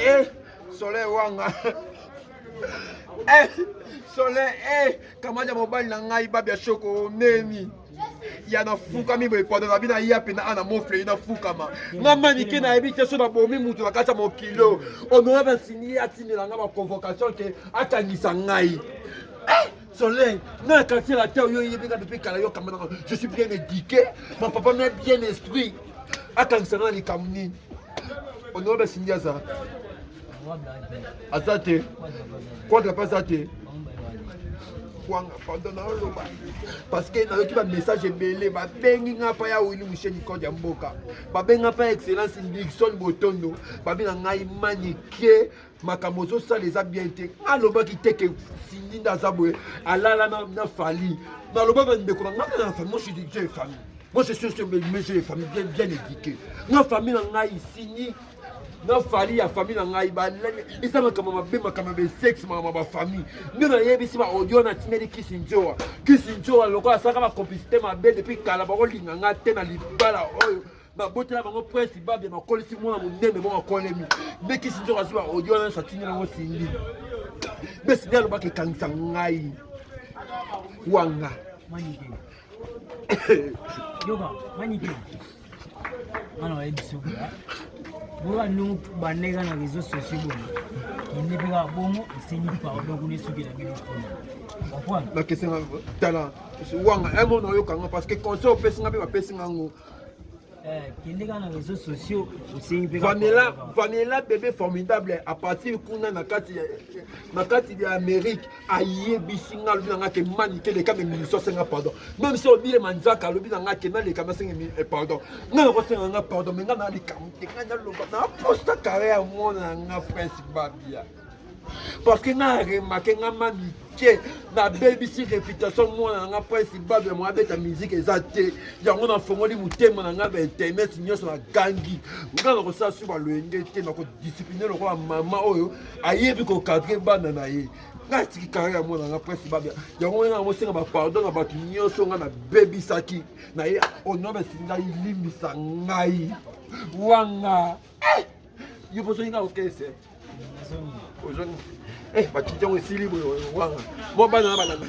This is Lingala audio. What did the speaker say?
Eh, soleil wanga. Eh, soleil, eh, kamata mobali na ngai babia shoko neni. Ya nafukami boye pardon na bino ya pena ana mofle nafukama. Nga manike nayebi te so nabomi mutu na kati ya mokilo. Honorable Nsini atindela nga ba convocation ke akangisa ngai. Eh, Soleil, nga na quartier la terre yo yebi nga depuis kala yo kamba nanga. Je suis bien éduqué, mon papa m'a bien instruit. Akangisa nga na likambo nini? Honorable Cindy aza. Aza te. Quadra pe aza te. Kwanga, pardon naoloba parce que nayoki bamessage ebele babengi nga mpa ya Willy Musheni code ya mboka babengi nga mpa ya excellence Nixon Botondo babi na ngai manike makambo ozosala eza bien te alobaki te ke sindi nde aza boye alala na, na fali naloba bandeko na ngai na famille moi je suis de famille moi je suis mais j'ai famille bien, bien éduqué na famille na ngai sindi na fali ya famille na ngai balali eza makambo mabe makambo ya besexe makambo ya bafamille nde nayebisi ba audio natindeli kisi njoa kisi njoa lokola asalaka bacomplicité mabe depuis kala bakolinga ngai te na libala oyo babotela bango prince babia bakolisi mwana monene bongo akolemi nde kisi nzoka azwi baaudio wana nyonso atindi nango sindi nde sindi alobaka ekangisa ngai wanga yoka manike nga na bayebi soki boyoka ndongo bandeka na réseau sociaux boye kende mpe kaka bongo esengi pardon kuna esukela bino kuna comprendre nakesenga tala wanga emona oyokanga parce que conseil opesi nga mpe bapesi nga ngo Eh, kende kaka na réseaux sociaux osengi mpe Vanilla, Vanilla bébé formidable à partir kuna na kati na kati ya Amérique ayebisi nga alobi na nga ke mani te leka me mission asenga pardon même si obile manzaka alobi na nga ke naleka nasenga eh, pardon nga nakosenga nga pardon me nga na likambo te nga naloba naposta kare ya mwana na nga prince babia parce que nga remarke nga mami te nabebisi réputation mwana na nga prince babia mo abeta musique eza te yango nafongoli motema na nga bainternet nyonso nagangi nga nakosala su baloyenge te nakodiscipline lokola mama oyo ayebi kokadre bana na ye nga atiki kare ya mwana nga prince babia yango wana namosenga bapardon na bato nyonso nga nabebisaki na ye honorable ngai limbisa ngai wanga eh! yo bozongi nga okese ozongi eh bakiti yango esili boye wanga mo bana na balanda.